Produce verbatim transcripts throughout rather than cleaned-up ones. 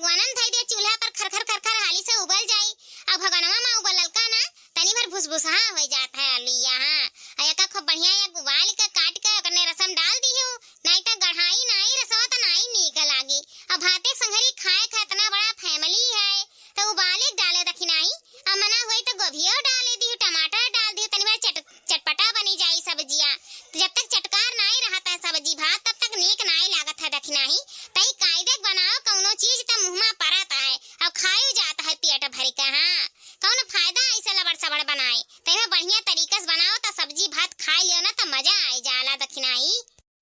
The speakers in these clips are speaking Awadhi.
वनम धइ दे चूल्हा पर, खरखर खरखर हाली से उबल जाई। अब भगनवा मा उबललका ना, तनी भर भुसभुसहा होइ जात है अलिया, हाँ। आ एका खूब बढ़िया एक उबाल के काट के ओकरने रसम डाल दिहू, नाहीं त गढ़ाई नाहीं, रसवा त नाहीं नीक लागी। अब भाते संघरी खाए का इतना बड़ा family है, त उबाले के डाले दखिनाही, आ मना होई त गोभियो डाले दिहू, टमाटर डाल दिहू, तनी भर चट-, चटपटा बनी जाई सब्जिया। त जब तक चटकार नाहीं रहत है सब्जी भात, तब तक नीक नाहीं लागत है दखिनाही। तई कायदे के बनाओ कउनो चीज त मुँह मा परत है, अब खायू जात है पेट भरि के, हाँ। कउन फायदा ऐसे लबड़ सबड़ बनाए, तइमा बढ़िया तरीका से बनाओ त सब्जी भात खाए लियो ना त मजा आए जाला दखिनाही।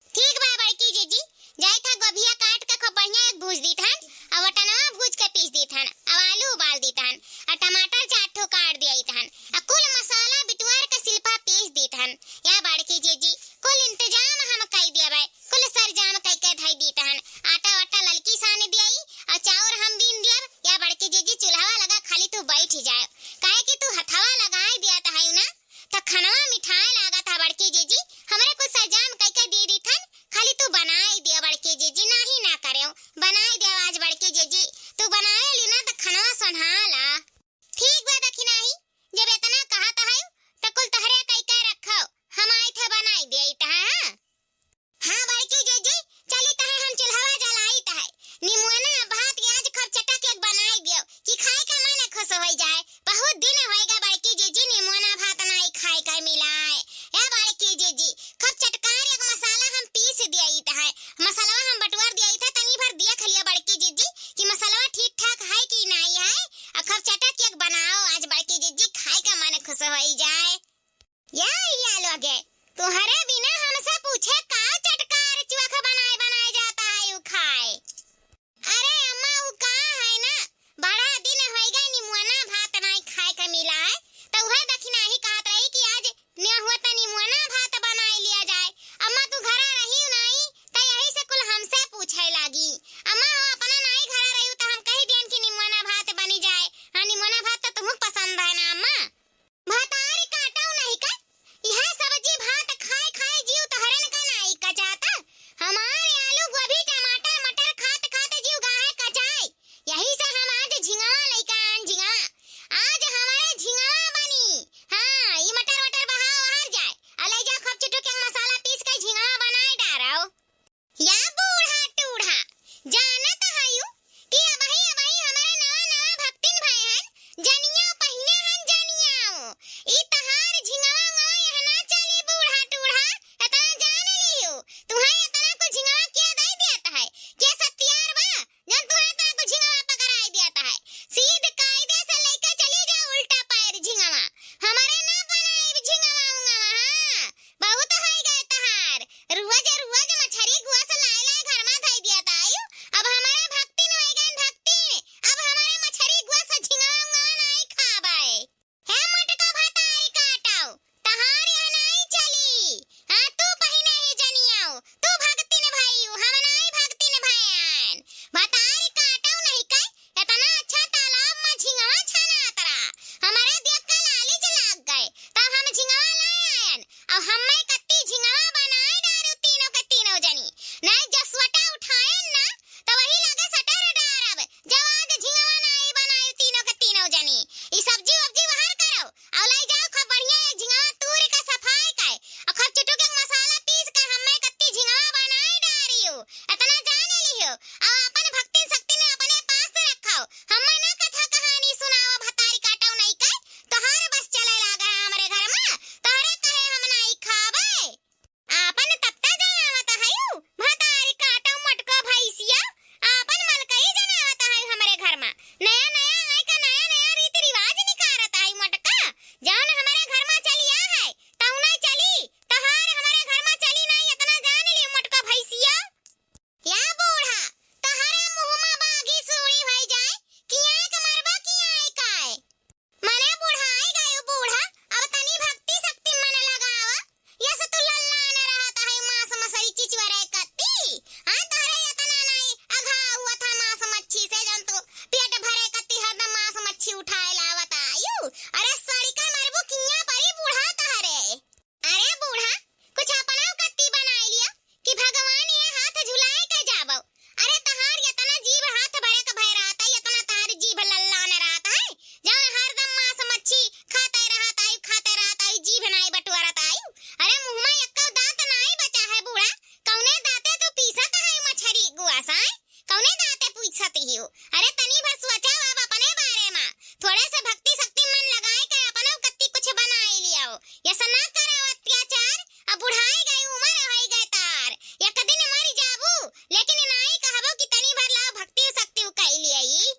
ठीक बा बड़की जीजी, जाइत है गोभिया काट के खूब बढ़िया एक भूज दीत हन, अब वटनवा भूज के पीस दीत हन, अब आलू उबाल दीत हन, आ टमाटर चार ठो काट दियाइत हन, आ कुल मसाला बिटुआर के सिलफा पीस दीत हन। या बड़की जीजी, कुल इंतजाम हम कई दियाबै, कुल सरजाम कई के धई दीत हन। आटा वाटा ललकी सान दियाई, आ चाउर हम बीन दियब। या बड़की जीजी, चूल्हवा लगा, खाली तू बैठ जाए, काहे कि तू हथवा लगाए दियात है ना, त खनवा मिठाए लागत है बड़की जीजी, हमरे कुछ सरजाम कइके दे दीथन, खाली तू बनाए दिया बड़की जीजी, नाहीं ना करेउ, बनाए दिया आज बड़की जीजी, तू बनाए ली ना त खनवा सोन्हाला। ठीक बा दखिनाही, जब एतना कहत है त कुल तहरे कइके रखो, हम आइत है बनाए दिया इत है, हाँ। हाँ बड़की जीजी, चली तहै हम चूल्हवा जलाइत है। निमुअना भात के आज खूब चटक एक बनाई दियो कि खाए का मन खुश होइ जाए। बहुत दिन होइगा बड़की जीजी निमुअना भात नाहीं खाए का मिलाए। ए बड़की जीजी, खूब चटकार एक मसाला हम पीस दियाइत है, मसलवा हम बटुआर दियाइत है, तनी भर देख लियो बड़की जीजी कि मसलवा ठीक ठाक है कि नाहीं है। आ खूब चटक एक बनाओ आज बड़की जीजी, खाए का मन खुश होइ जाए। या, या लोगे, तुहरे बिना हमसे पूछे का चटकार चोख बनाए बनाए जात है उ खाए। अरे अम्मा, उ का है ना, बड़ा दिन होइगा निमुअना भात नाहीं खाए के मिला है, त उहे दखिनाही कहत रही कि आज निहुआ त निमुअना भात बनाए लिया जाए। अम्मा तू घरा रही नाहीं, त यही से कुल हमसे पूछे लागी। अम्मा हो अपना नाहीं घरा रही त हम कही दियन कि निमुअना भात बनी जाए। हाँ, निमुअना भात त तुहूँ पसंद है ना अम्मा? भतारी काटउ नहीं का? इहे सब्जी भात खाए तनी भर सोचव अब अपने बारे मा। थोड़े से भक्ति शक्ति मन लगाए के अपनो कत्ती कुछ बनाई लियो। यस ना करव अत्याचार, अब बुढ़ाई गई उमर होई गए तार। एक दिन मर जाबू, लेकिन नाई कहबो कि तनी भर लाओ भक्ति शक्ति कई लियो।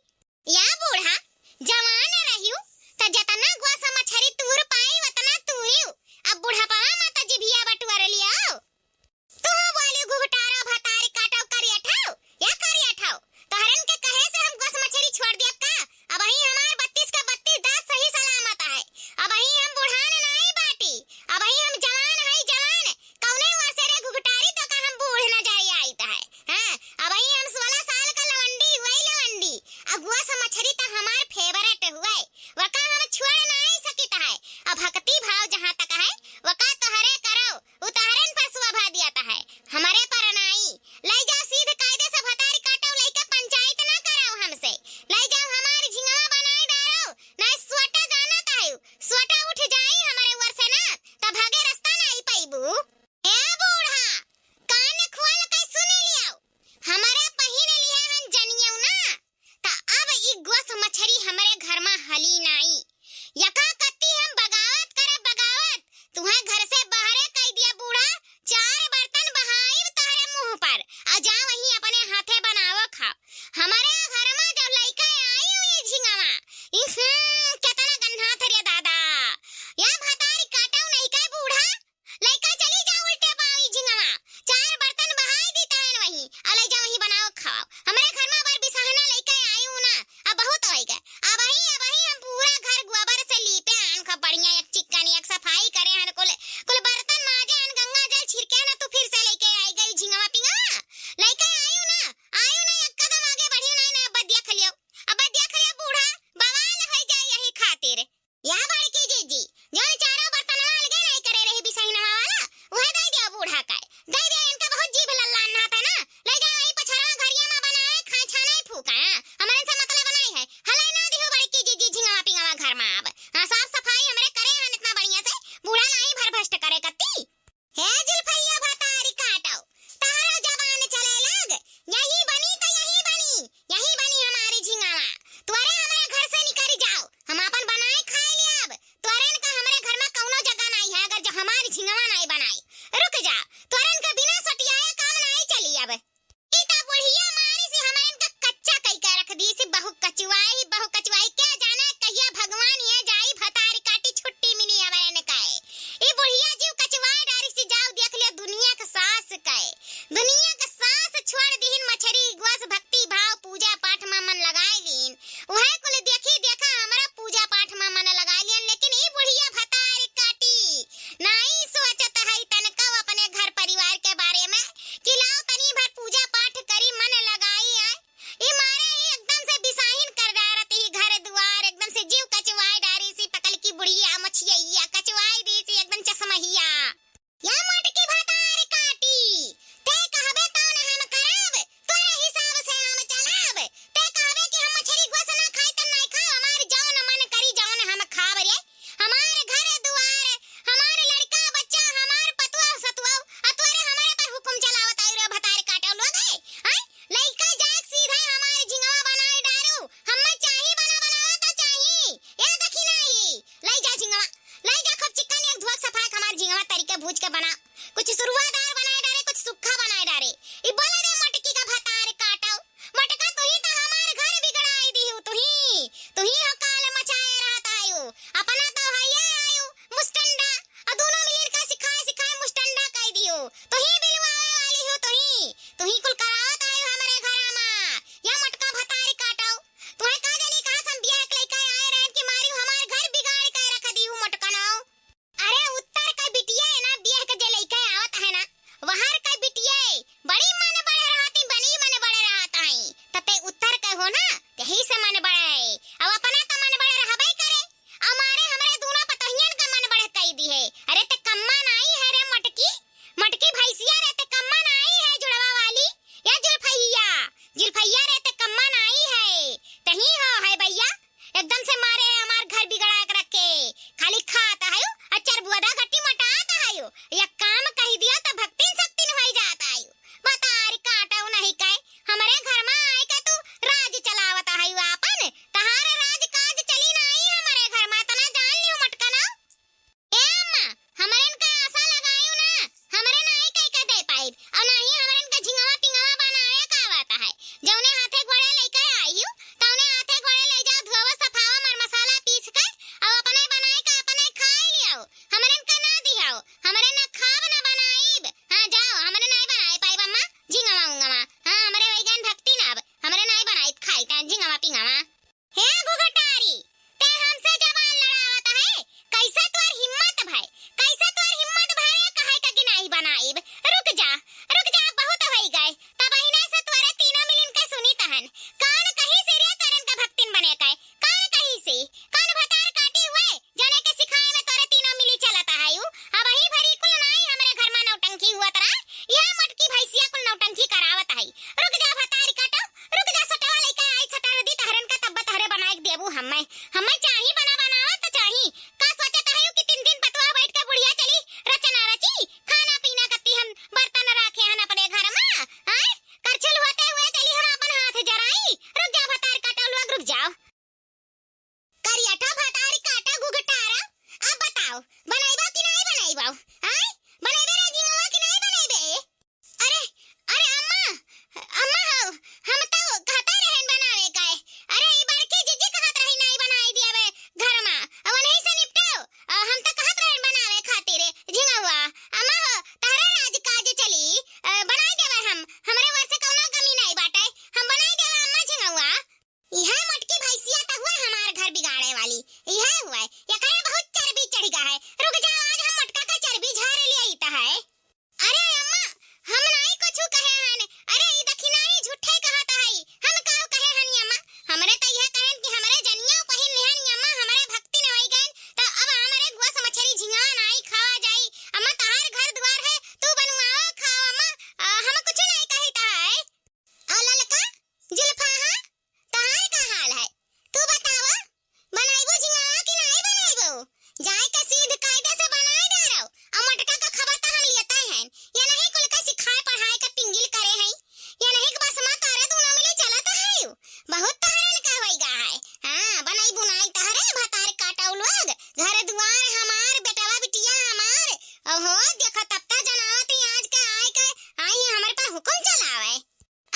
या बूढ़ा, जवान रहियो, त जतना गोस मछरी तूर पाई, वतना तूरियो। अब बुढ़ापा मा त जिभिया बटुअर लियो। तू बोलियो घुघटारो भतारी काटो करिया ठाव, या करिया ठाव। तोहरन के कहे से हम गोस मछरी छोड़ दिया का? अबही हमार बत्तीस का बत्तीस दांत सही सलामत है। अबही हम बुढ़ान नाई बाटी, अबही हम जवान हई जवान। कौने वर्ष रे घुघटारी तो का हम बूढ़ नजर आइत है? हाँ, अबही हम सोलह साल का लवंडी हुई लवंडी। अगुआ से मछरी तो हमार favourite हुए, वका हम छोड़ नाई सकित है। अब भक्ति भाव जहाँ तक है, वका तोहरे करो, उ तोहरन पर शोभा दियत है, हमरे पर नाई। लई जाओ सीध कायदे से भतारी काटो, लइका पंचायत ना कराओ हमसे। लई जाओ हमार झिंगवा बनाई डारो, नाई सोटा जानत है, सोटा उठ जाई हमरे ऊपर से ना, त भागे रास्ता नाई पइबू। ए बूढ़ा, कान खोल के सुन लियो, हमरे पहिन लिहे हन जनियो ना, त अब ई गोस मछरी हमरे घर मा हली नाई। यका कत्ती हम बगावत करब बगावत, तुहे घर से बाहरे कई दिया बूढ़ा, चार बर्तन बहाइब तोहरे मुँह पर, आ जा वहीं अपने हाथे बनावो खाओ। हमरे घर मा जब लइका आई हुई झिंगवा, इहूं, केतना गन्हात रे दादा। या भतारी काटो नहीं का बूढ़ा, लइका चली जा उल्टे पाँव ई झिंगवा, चार बर्तन बहाई दी तहन वहीं, आ लई जा वहीं बनाओ खाओ। हमरे घर मा अबर बिसहना लइका आई हूँ ना, अब बहुत होई गए। अबही, अबही हम पूरा घर हे घुघटारी, ते हमसे जबान लड़ावत है? कैसे तोर हिम्मत भय? कैसे तोर हिम्मत भय कहे का कि नाही बनाइब? रुक जा, रुक जा, बहुत होइ गए। तबहिने से तोरे तीनों मिलिन के सुनी तहन। कौन कही से रे तोरन का भक्तिन बने के? कौन कही से? कौन भतार काटी हुए? जने के सिखाए में तोरे तीनों मिली चलत है यू। अबही भरी कुल नाही हमरे घर में नौटंकी हुआ तरा। यह मोटकी भैंसिया कुल नौटंकी करावत है। रुक जा भतार काटो, रुक जा, सटवा लइका आई सटार दी तहरन का, तब तहरे बनाए के देबू हम्मे। हम्मे चाही बना बनावा त चाही। का सोचत है कि तीन दिन पतवा बैठ के बुढ़िया चली रचना रची, खाना पीना कत्ती हम बर्तन राखे हन अपने घर में, आय? करछुल होते हुए चली हम अपन हाथ जराई। रुक जा भतार काटो लोग, रुक जाओ। करियठा भतारी काटा घुघटारा, अब बताओ, बनइबो कि नाहीं बनइबो? आय? बनइबे रे जीववा कि नाहीं बनइबे? अरे, अरे अम्मा, अम्मा हो, हम तो कहते रहन बनावे का है। अरे ई बड़की जीजी कहत रही नाहीं बनाई दियावे घर मा, अब नहीं से निपटो। अ, हम तो कहत रहन बनावे खातिर, झिंगवा, अम्मा हो, तहरे राज काज चली, अ, बनाई देवे हम, हमरे वर से कौनो कमी नाहीं बाटे, हम बनाई देवे अम्मा झिंगवा। इहे मोटकी भैंसिया त हुआ हमार घर बिगाड़े वाली, इहे हुआ, एकरे बहुत चर्बी चढ़ गा है। रुक जाओ, आज हम मोटका का चर्बी झाड़ लिया ही त है। अरे अम्मा, हम नाई कुछु कहे हन। अरे ई दखिनाई झूठे कहत हई, हम काउ कहे हन अम्मा? हमरे त इहे कहन कि हमरे जनिया पहिन लेहन अम्मा, हमरे भक्ति न होई गन, त अब हमरे गुआ से मछरी झिंगा नाई खावा जाई। अम्मा तहार घर दुआर है, तू बनवाओ खाओ अम्मा, अ, हम कुछु नाई कही त है। आ ललका, जुल्फा, हाँ? तहार का हाल है? तू बतावा, बनाइबो झिंगावा कि नाहीं बनाइबो? जाए के सीध कायदे से बनाए डारो। आ मोटका का खबर त हम लेते हैं। ये नहीं कुल के सिखाए पढ़ाए के पिंगिल करे हैं। ये नहीं के बस मा तोरे दूनो मिली चलत है यू। बहुत तहरन का होई गा है। हाँ, बनाई बुनाई तहरे भतार काटौ लोग। घर दुआर हमार, बेटवा बिटिया हमार। ओहो, देखो तब त जनावत ही आज के आए के, आई हमरे पे हुकुम चलावे।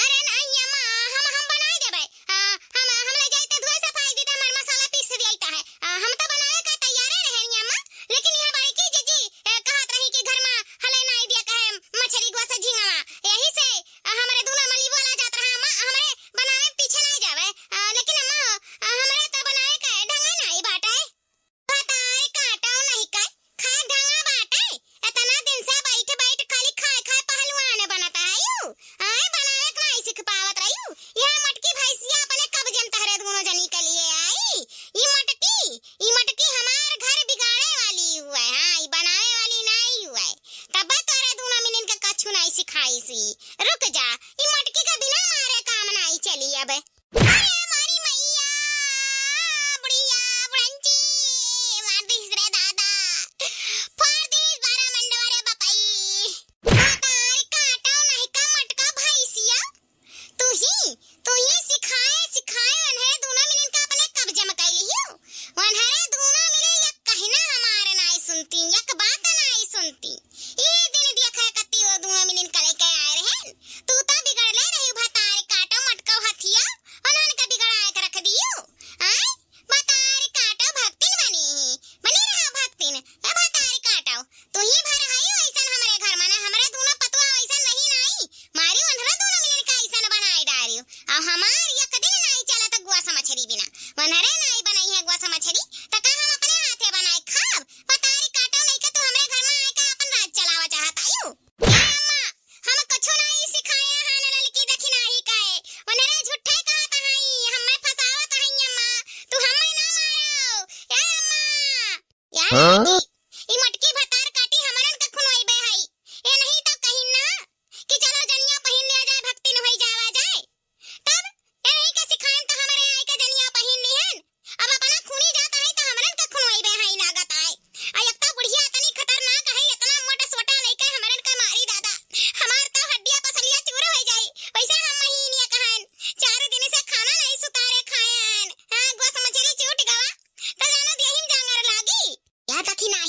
अरे नाहीं अम्मा, हम, हम बनाई देबै। आ, हम, हम ले जाई त धोए सफाई दी त हमर मसाला पीस दियाई त है। आ, हम त बनावे का तैयारे रहे अम्मा, लेकिन यहाँ बड़की जीजी, ए, कहत रही कि घर मा हले नाहीं दिया कहे मछरी गुआ से झिंगावा। यही से, आ, हमरे दूनो मली बोला जात रहा अम्मा, हमरे बनावे में पीछे नाहीं जावे। आ, लेकिन अम्मा, आ, हमरे त बनावे का ढंगे नाहीं बाटे। भतार काटौ नहीं का, खा ढंगा बाटे। इतना दिन से बैठ बैठ खाली खाए खाए पहलवान बनत है यू। आए बनावे के नहीं सीख पावत रही यू। यह मोटकी भैंसिया अपने कब्जे में तहरे दूनो जनी के लिए आई। ई मोटकी, ई मोटकी हमार घर बिगाड़े वाली हुए। हाँ, ई बनावे वाली नहीं हुए। तब तोरे दूनो मिलिन के कछु नहीं सिखाई सी। रुक जा, ई मोटकी के बिना मारे काम नहीं चली अब। अरे मारी मैया, बुढ़िया, बुढ़ंची, मार दीस रे दादा, फाड़ दीस बारह मंडवा रे बपई। भतार काटौ नहीं का मोटका भैंसिया, तू ही, तू ही सिखाए, सिखाए वनहरे दूनो मिलिन का अपने कब्जे में कइ लिहियो। वनहरे दूनो मिले एक कहिना हमार नाई सुनती, एक बात नाई सुनती। ई दिन देखा कत्ती वो दूनो मिलिन का लइके आए रहन। तू त बिगड़ले रही भतार काटौ मोटकौ हथिया, उन्हन के बिगड़ाए के रख दियो। आय? भतार काटौ भक्तिन बनी ही। बनी रहा भक्तिन। ए भतार काटौ, तू ही भर हई वैसन हमरे घर मा, हमरे दूनो पतवा वैसन रही नाई। मारी उन्हरे दूनो मिलिन का ऐसन बनाए डारियो। अब हमार एक दिन नाई चलत गुआ से मछरी बिना। उन्हरे नाई बनाई है गुआ से मछरी, त का हम अपने हाथे बनाए खाब? भतार काटौ नहीं का तू हमरे घर मा आए का अपन राज चलावा चाहत आयु। ए अम्मा, हम कुछु नाई सिखाए हन ललकी दखिनाही काए। उन्हरे झूठे कहत हई, हम्मे फसावत हई अम्मा। तू हम्मे ना मारो। ए अम्मा। ए हाँ? ललकी, ई मोटकी भतार काटी हमरन के खुनवइबे हई। ए नहीं तो कहीं ना कि चलो जनिया पहिन लिया जाए, भक्तिन होई जावा जाए। तब ए नहीं के सिखाएन त हमरे आई के जनिया पहिन लिहन। अब अपना खूनी जात है त हमरन के खुनवइबे हई लागत आए। आ एक तो बुढ़िया इतनी खतरनाक है, इतना मोटा सोटा लइके हमरन के मारी दादा। हमार तो हड्डिया पसलिया चूर होइ जाई। वैसे हम महीनिया कहन, चार दिन से खाना नहीं सुतारे खाएन। हाँ, गोस मछली छूट गवा, त जानो देहिन जांगर लागी। या दखिना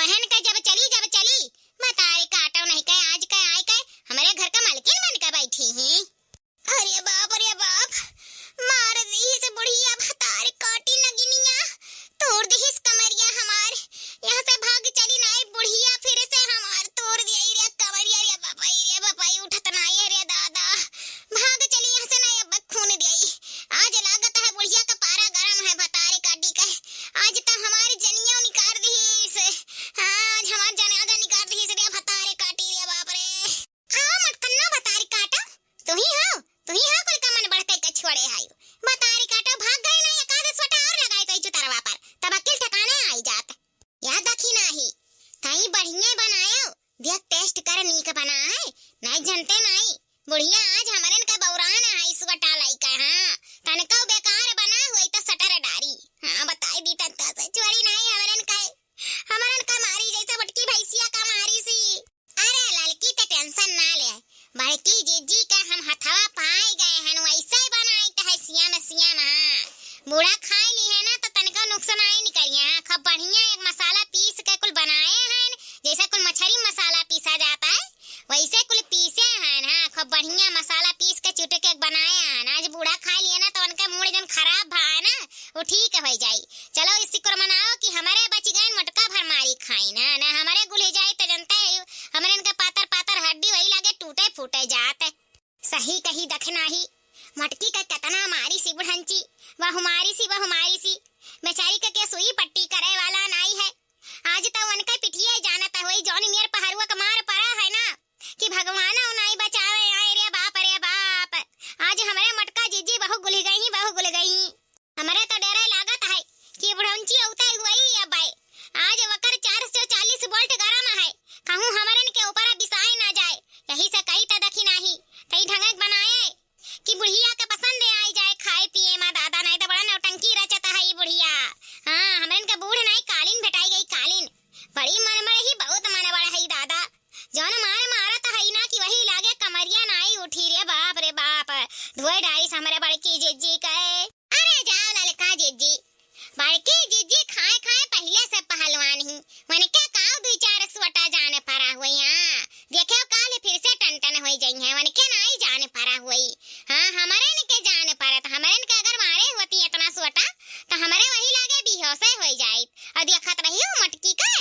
पहन के जब चली, जब चली, बतारे काटो नहीं के, आज के आए के हमरे घर का मालकिन बन के बैठी हैं। अरे बाप, अरे बाप, मार दी से बुढ़िया, भतार काटी नगिनिया, तोड़ दिहिस कमरिया हमार। यहाँ से भाग चली नाई बुढ़िया, फिर से हमार तोड़ दिया रे कमरिया। रे बापाई, रे बापाई, उठत नाई है रे दादा, भाग चली यहाँ से नाई, अब खून दिया। आज लागत है बुढ़िया का पारा गरम है, भतार काटी का। आज तो हमार जनियो निकाल दिहिस। हाँ, आज हमार जनाजा निकाल दिहिस रे भतार काटी रे बाप रे। आओ मटकन्ना बतारी काटा, तुही हो, तुही हो कुल का मन बढ़ते के छोड़े हायो। बतारी काटा भाग गए ना, एकाध सोटा और लगाए तो चुतरवा पर, तब अकिल ठिकाने आई जात। या दखी नाही, कहीं बढ़िया बनायो, देख टेस्ट कर नीक बना है, नहीं जनते नहीं। बुढ़िया आज हमरन का बौरान है, सोटा लइका, हाँ, तनको बेकार बना हुई तो सटर डारी। हाँ, बताई दी तनका से छोड़ी नहीं हमरन का, हमरन का मारी जैसे बटकी भैंसिया का मारी सी। अरे ललकी ते टेंशन ना ले, बड़की जिज्जी के हम हथवा पाए गए हन, वैसे ही बनाई त है सियाम सियाम। हाँ, बूढ़ा खाए ली है ना तो तनिको नुकसान आए निकलिए। हाँ, खूब बढ़िया एक मसाला पीस के कुल बनाए हैं, जैसे कुल मछरी मसाला पीसा जाता है वैसे कुल पीसे हैं। हाँ, खूब बढ़िया मसाला पीस के चुटके बनाए हैं। आज बूढ़ा खाए लिए ना तो उनके मूड जन खराब भा है ना, वो ठीक हो जाई। चलो इसी को मनाओ कि हमरे बच गए मोटका भर मारी खाई ना, ना हमरे गुले जाए त जनते है, हमरे इनके पातर पातर हड्डी वही लागे टूटे फूटे जात। सही कही दखनाही, मटकी का कितना मारी सी बुढ़ंची, वह मारी सी, वह मारी सी। बेचारी का के सुई पट्टी करे वाला नाई है। आज तो उनके पिठिए जानत होई, जौन मेर पहरुआ का मार पड़ा है ना, कि भगवान नाई बचावे, आए रे बाप रे बाप। आज हमरे मटका जिज्जी बहु गुल गई, बहु गुल गई। हमरे तो डरे लागत है कि बुढ़ौंची औते हुई अब आए। आज वकर चार सौ चालीस वोल्ट गरम है, कहूँ हमरन के ऊपर बिसाए ना जाए। यही से कही त दखी नाही, कई ढंग बनाए कि बुढ़िया के पसंद आई जाए खाए पिए मा दादा, नहीं तो बड़ा नौटंकी रचत है ई बुढ़िया। हाँ, हमरन के बूढ़ नहीं कालीन भेटाई गई कालीन। बड़ी मन बड़ ही बहुत मन बड़ है दादा, जौन मार मारत है ना कि वही लागे कमरिया नाई उठी रे बाप रे बाप। धोए डारी से हमरे बड़की जिज्जी के। अरे जाओ ललका जिज्जी, बड़की जिज्जी खाए खाए पहिले से पहलवान ही, वनके काव दुई चार सोटा जाने परा हुई। हाँ, देखे काल फिर से टन टन होई जाई है, वनके नाई जाने परा हुई। हाँ, हमरे इनके जाने परा, तो हमरे इनके अगर मारे होती इतना सोटा, तो हमरे वही लागे बेहोशे होई जाई। और देखत रही हो मटकी के,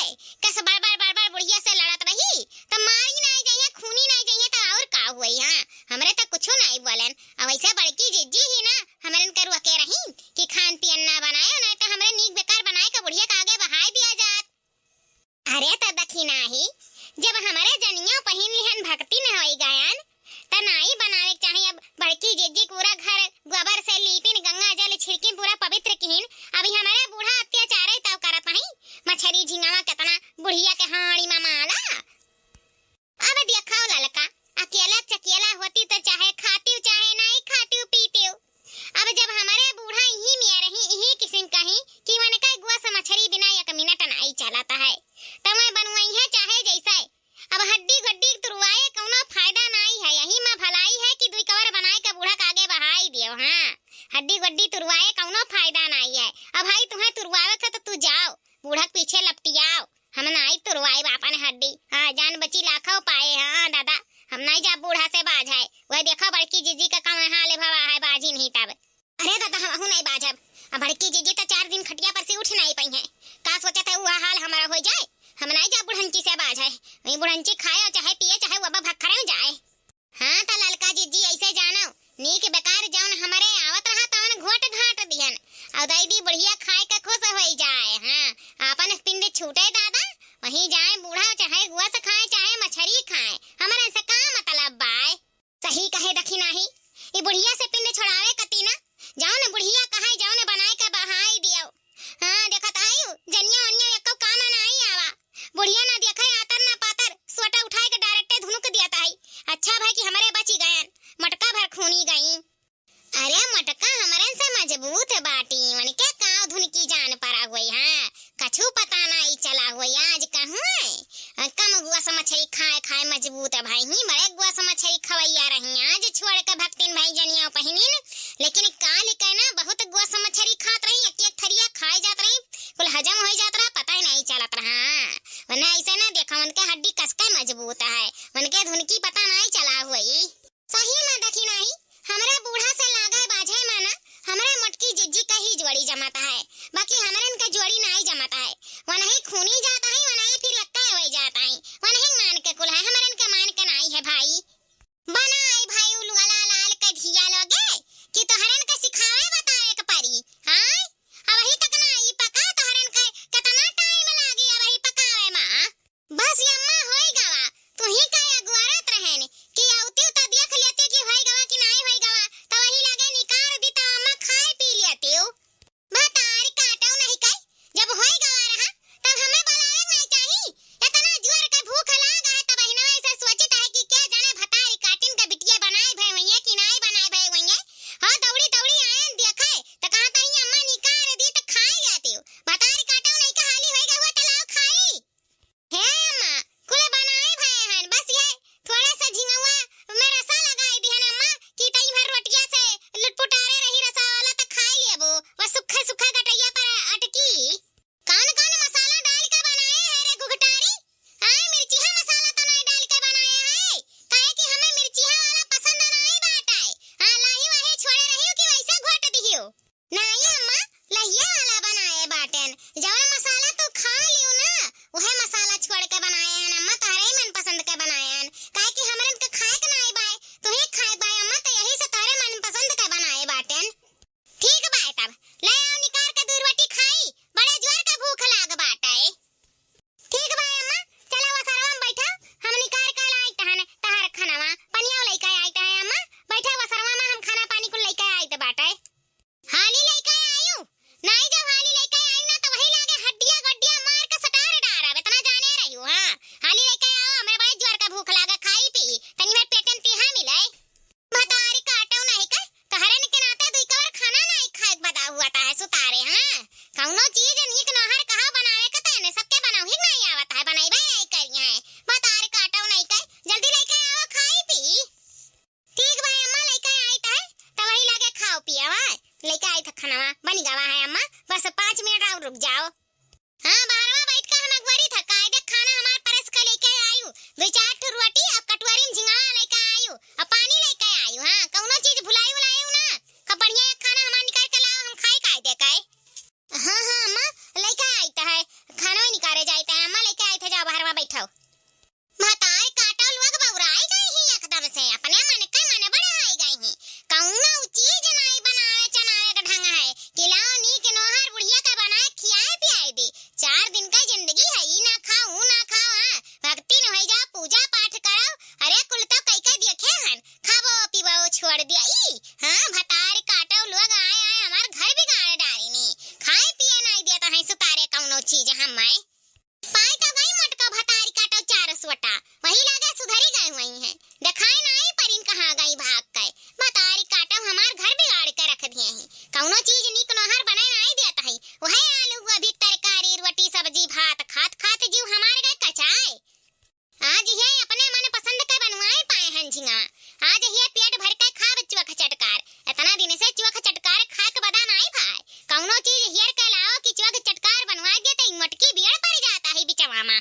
कस बड़ बड़ बड़ बड़ बुढ़िया से लड़त रही, तो मारी नाई जाइए, खूनी नाई जाइए, तो और का हुई। हाँ, हमरे तो कुछ नाई बोलन। अब ऐसे बड़की जिज्जी ही ना, हमरन के रोके रही कि खान पियन ना बनाए, नहीं तो हमरे नीक बेकार बनाए के बुढ़िया के आगे बहाई दिया जात। अरे त दखी नाही, जब हमरे जनियो पहिन लिहन भक्ति में होई गयन, त नाई बनावे के चाही। अब बड़की जिज्जी पूरा घर गोबर से लीपिन, गंगा जल छिड़किन, पूरा पवित्र किहिन। अभी हमरे बूढ़ा अत्याचार तब करत हई, मछरी झिंगावा कितना बुढ़िया के हाड़ी में माला। अब देखो ललका, अकेला चकेला होती तो चाहे खातिउ चाहे नाई खातिउ पीतिउ। अब जब हमरे बूढ़ा इही मिया रही, इही किसिम कही कि वनका गुआ से मछरी बिना एक मिनट नाई चलत है, तो मैं बनवाई है चाहे जैसे। अब हड्डी गड्डी तुरवाए कौनो फायदा नाई है, यही में भलाई है कि दुई कवर बनाए के बूढ़ा के आगे बहाई दियो। हाँ, हड्डी गड्डी तुरवाए कौनो फायदा नाई है। अब भाई तुम्हें तुरवावे के तो तू जाओ, बूढ़ा के पीछे लपटियाओ। हम नाई तुरवाइब आपन हड्डी। हाँ, जान बची लाखो पाए। हाँ दादा, हम नाई जाब बूढ़ा से बाझे। वह देखो बड़की जिज्जी का कौन हाल भवा है, बाझी नहीं तब। अरे दादा, हमहू नाई बाझब। अब बड़की जिज्जी तो चार दिन खटिया पर से उठ नाई पाई है। का सोचत है वह हाल हमारा हो जाए? हम नाई जाब बुढ़ंची से बाझे। वही बुढ़ंची खाए चाहे पिए चाहे वह भखरे में जाए। हाँ, त ललका जिज्जी ऐसे जानो, नीक बेकार जौन हमरे आवत रहा तौन घोट घाट दिहन, और दई दी बुढ़िया खाए के खुश होई जाए। हाँ, आपन पिंड छूटे दादा, वहीं जाए बूढ़ा चाहे गुआ से खाए चाहे मछरी खाए, हमरे से का मतलब बाय। सही कहे दखी नाही, ई बुढ़िया से पिंड छोड़ावे कती ना, जौन बुढ़िया कहे जौन बनाए के बहाई दियो। हाँ, देखत आयु, जनिया ओनिया एको काम नाई आवा। बुढ़िया ना देखे आतर ना पातर, सोटा उठाए के डायरेक्टे धुनुक दिया ताई। अच्छा भाई कि हमरे बची गयन, मटका भर खूनी गई। अरे मटका हमरन से मजबूत बाटी, उनके काव धुनकी जान परा हुई। हाँ, कछु पता नाई चला हुई आज कहूँ है। कम गुआ से मछरी खाए खाए मजबूत है भाई, ही बड़े गुआ से मछरी खवैया रही, आज छोड़ के भक्तिन भाई जनिया पहिनिन। लेकिन काल के ना बहुत गुआ से मछरी खात रही, एक एक थरिया खाए जात रही, कुल हजम हो जात रहा, पता ही नहीं चलत रहा। मने ऐसे ना देखा, उनके हड्डी कसके मजबूत है, उनके धुनकी पता नाई चला हुई। सही में देखी नाई, हमरे बूढ़ा से लागे बाझे माना, हमरे मोटकी जिज्जी का ही जोड़ी जमत है, बाकी हमरन के जोड़ी नाई जमत है। वनही खूनी जात है, वनही फिर एक्के होई जात है, वनही मान के कुल है, हमरन के मान के नाई है भाई। बनाई भाई उलुआ लाल के धिया लोगे कि तोहरन के सिखावे बतावे के परी, हाँ? अबही तक ना ई पका, तोहरन के केतना टाइम लागी अबही पकावे मा? बस ये अम्मा होई गवा, तू ही का अगुआरत रहेन कि औती त देख लेती कि होई गवा कि नाई होई गवा, त वही लगे निकार दी त अम्मा खाई पी लेती। भतारी काटो नहीं कई, जब होई गवा रहा, तब हमें बुलावे नहीं चाही। इतना जोर के भूख लाग है, तब बहिनवा ऐसे सोचित है कि के जाने भतारी काटिन के बिटिया बनाए भय होइए कि नाई बनाए भय होइए। हाँ, दौड़ी दौड़ी आयन देखे, त कहा तही अम्मा निकार दी त खाई लेती। भतारी काटो नहीं के हाली होई गवा त लाओ खाई। हे अम्मा, कुल बनाए भए हन, बस ये थोड़ा सा झिंगुआ में रसा लगाई दिहन अम्मा, कि तई भर रोटिया से लुटपुटारे रही रसा वाला त खाई लेबो, वो सुखे सुखे गटैया पर अटकी। कौन कौन मसाला डाल के बनाए है रे घुघटारी? आए मिर्चिया मसाला तो नहीं डाल के बनाए है, काहे कि हमें मिर्चिया वाला पसंद नहीं बाटे। हाँ, लाही वाही छोड़े रहियो कि वैसे घोट दिहियो। नाई अम्मा, लहिया वाला बनाए बाटेन। जवन मसाला तू खा लियो ना, उहे मसाला छोड़ के बनाए हन अम्मा, तोहरे ही मनपसंद के बनाए हन। काहे कि हमरन के खाए के नाई बाय, तुहे खाए बाय अम्मा, त यही से तोहरे मनपसंद के बनाए बाटेन। ठीक बाय तब, ले आओ निकार के दू रोटी खाई, बड़े जोर के भूख लाग बाटे। ठीक बाय अम्मा, चला वसरवा में बैठा, हम निकार के लाई तहन तहार खानावा, पनिया लइके आई तहन अम्मा, बैठा वसरवा में, हम खाना पानी कुल लइके आइत बाटे। हाली लइके आयु, नाई जब हाली लइके आयु ना, त वही लागे हड्डिया गड्डिया मार के सटार डारब, इतना जाने रहियो, हाँ। हाली लइके आओ, हमरे बड़े जोर का भूख लागे, खाई पी, तनी भर पेटन तिहा मिले। भतारी काटो नहीं के, तहरन के नाते दुई कवर खाना नाई खाए के बदा हुआ ता है सुतारे, हाँ। कौनो चीज नीक नहर कहा बनावे के, तने सबके बनाऊ ही नाई आवत है, बनैबे नाई करी है। भतारी काटो नहीं के, जल्दी लइके आओ, खाई पी। ठीक बा अम्मा, लइका आइत है, त वही लागे खाओ पिया, हाँ? लइका आइत है, खानावा बनी गवा है अम्मा, बस पाँच मिनट और रुक जाओ। हाँ, बहरवा बैठ के हम अगुवारी था, कायदे खाना हमार परस के लइके आयु, दो चार ठो रोटी, अब कटोरी में झिंगावा लइके आयु, अब पानी लइके आयु, हाँ, कौनो चीज भुलाई उलाई ना, कब बढ़िया एक खाना हमार निकाल के लाओ, हम खाई कायदे के। हाँ, हाँ, अम्मा, लइके आइत है, खाना निकाले जाइत है, अम्मा लइके आइत है, जाओ बहरवा बैठो। भतार काटो लोग बौराई गई ही एकदम से, अपने मन के मन बढ़ाई गई ही। कौनो चीज नाई बनावे चनावे के ढंग है कि लाओ नीक नोहर बुढ़िया के बनाए खियाए पियाए दी। चार दिन का जिंदगी है, ई ना खाओ, ऊ ना खाओ, हाँ, भक्ति न होई जाओ, पूजा पाठ करो। अरे कुल तो कई के देखे हन, खाबो पीबो छोड़ दिया ई। हाँ, भतार काटो लोग आए आए हमार घर बिगाड़ डारी नी, खाए पिए नाई देता है सुतारे कौनो चीज हम माए। पाए तो गई मोटका भतारी काटो चार सोटा, वही लागे सुधरी गए हुई हैं। देखाए ना आई परिन कहाँ गई भाग के। भतारी काटो हमार घर बिगाड़ के रख दिए हैं। कौनो चीज नीक नोहर बने नाई देत है। वह आलू गोभी तरकारी रोटी सब्जी भात खात खात जीव हमार गए कचाए। आज ये अपने मन पसंद के बनवाए पाए हैं झिंगा। आज ये पेट भर के खाब चोख चटकार। इतना दिन से चोख चटकार खाए के बदा नाई भाए। कौनो चीज हियर के लाओ कि चोख चटकार बनवाए दे तो ई मोटकी बियड़ पड़ जाता है बिचवा मा।